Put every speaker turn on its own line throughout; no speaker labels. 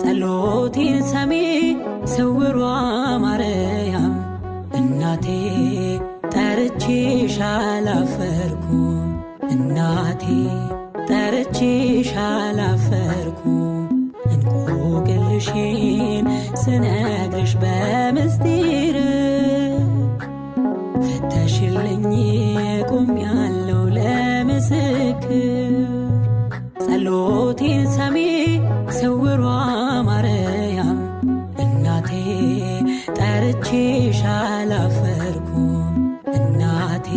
ጸሎቴን ሰሚ ስውሯ ማርያም እናቴ ጠርቼሽ አላፈርኩም፣ እናቴ ጠርቼሽ አላፈርኩም። እንቆቅልሽን ስነግርሽ በምስጢር ፈተሽልኝ ቆሜያለሁ ለምስክር። ጸሎቴን ሰሚ ስውሯ ማርያም እናቴ ጠርቼሽ አላፈርኩም፣ እናቴ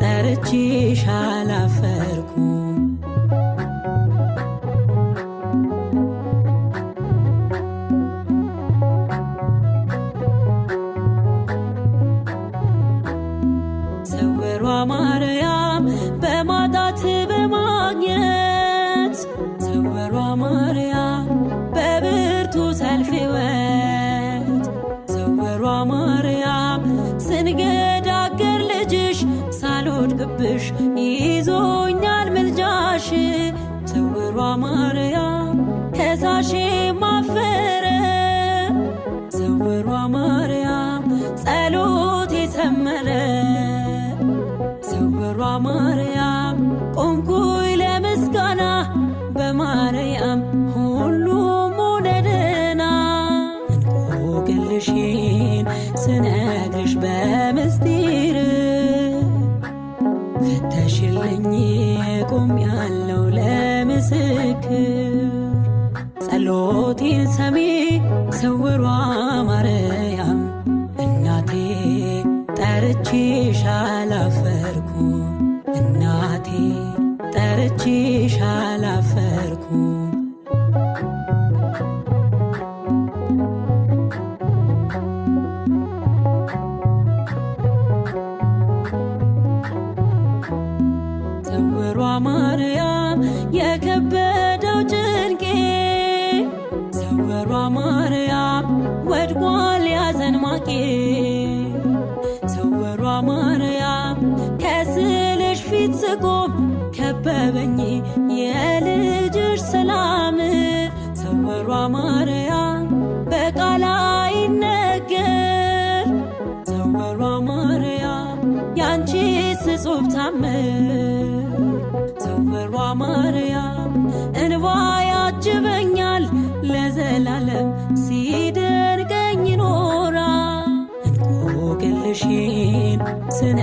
ጠርቼሽ አላፈርኩም። ስውሯ ማርያም በማጣት በማግኘት፣ ስውሯ ማርያም በብርቱ ሰልፍ ሕይወት፣ ስውሯ ማርያም ስንገዳገር ልጅሽ ሳልወድቅብሽ ይዞኛል ምልጃሽ። ስውሯ ማርያም ከሳሼ ማፈረ፣ ስውሯ ማርያም ጸሎቴ ሰመረ። ስውሯ ማርያም ቆምኩኝ ለምስጋና፣ በማርያም ሁሉም ሆነ ደህና። እንቆቅልሽን ስነግርሽ በምስጢር ፈተሽልኝ ቆሜያለሁ ለምስክር። ጸሎቴን ሰሚ ስውሯ ማርያም እናቴ ጠርቼሽ አላፈርኩም፣ እናቴ ጠርቼሽ አላፈርኩም። ስውሯ ማርያም የከበደው ጭንቄ፣ ስውሯ ማርያም ወድቋል ያዘን ማቄ። ስውሯ ማርያም ከስልሽ ፊት ስቆም ከበበኝ የልጅሽ ሰላም። ስውሯ ማርያም በቃል አይነገር፣ ስውሯ ማርያም ያንቺ ስጹብ ታምር። ስውሯ ማርያም እንባ ያጅበኛል ለዘላለም ሲደንቀኝ ኖራ። እንቆቅልሽን ስነ